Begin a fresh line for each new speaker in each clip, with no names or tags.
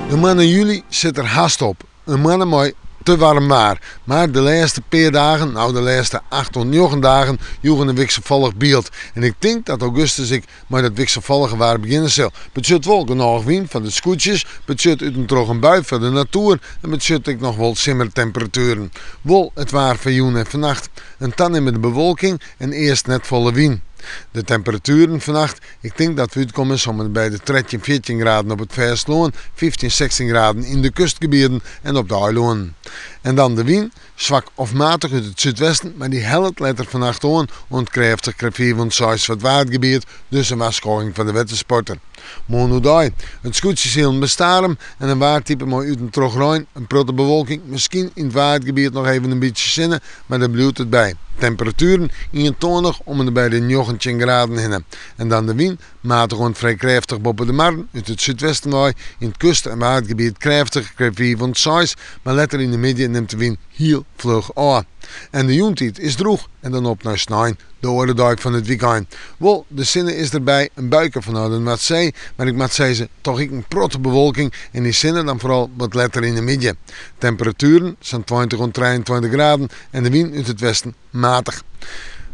De moanne july sit der hast op. In moanne mei te waarm waar. Mar de lêste pear dagen, no de lêste acht oant njoggen dagen, joegen in wikselfallich byld. En ik tink dat augustus ek mei dat wikselfallige waar begjinne sil. Betsjut wol genôch wyn foar de skûtsjes, betsjut út en troch in bui foar de natoer en betsjut ek noch wol simmertemperatueren. Wol it waar foar jûn en fannacht. In tanimmende bewolking en earst net folle wyn. De temperatueren fannacht, ik tink dat we útkomme om en by de 13, 14 graden op it fêstelân, 15, 16 graden yn de kustgebieten en op de eilannen. En dan de wyn, swak of matich út it súdwesten, mar dy hellet letter fannacht oan oant krêftich krêft 5 oant 6 foar it Waadgebiet, dus in warskôging foar de wettersporter. Moarn oerdei, it skûtsjesilen by Starum en in waartype mei út en troch rein, in protte bewolking, miskien yn it Waadgebiet noch even in bytsje sinne, mar dêr bliuwt it by. Temperatueren ientoanich om en by de 19 graden hinne. En dan de wyn, matich oant frij krêftich boppe de marren, út it súdwesten wei, yn it kust- en Waadgebiet krêftich, krêft 5 oant 6, mar letter yn de middei nimt de wyn hiel fluch ôf. En de jûntiid is drûch en dan op nei snein, de oare dei fan it wykein. Wol, de sinne is derby, in buike fanôf de Noardsee, mar ik moat sizze, toch ek in protte bewolking en dy sinne dan foaral wat letter yn de middei. Temperatueren sa'n 20 oant 23 graden en de wyn út it westen matich.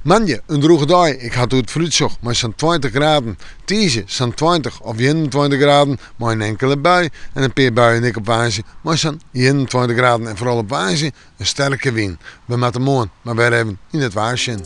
Moandei in drûge dei, ik ha it oer it foarútsjoch, mei sa'n 20 graden. Tiisdei sa'n 20 of 21 graden mei in inkele bui en in pear buien ek op woansdei mei sa'n 21 graden en foaral op woansdei in sterke wyn. We moatte moarn mar wer even yn it waar sjen.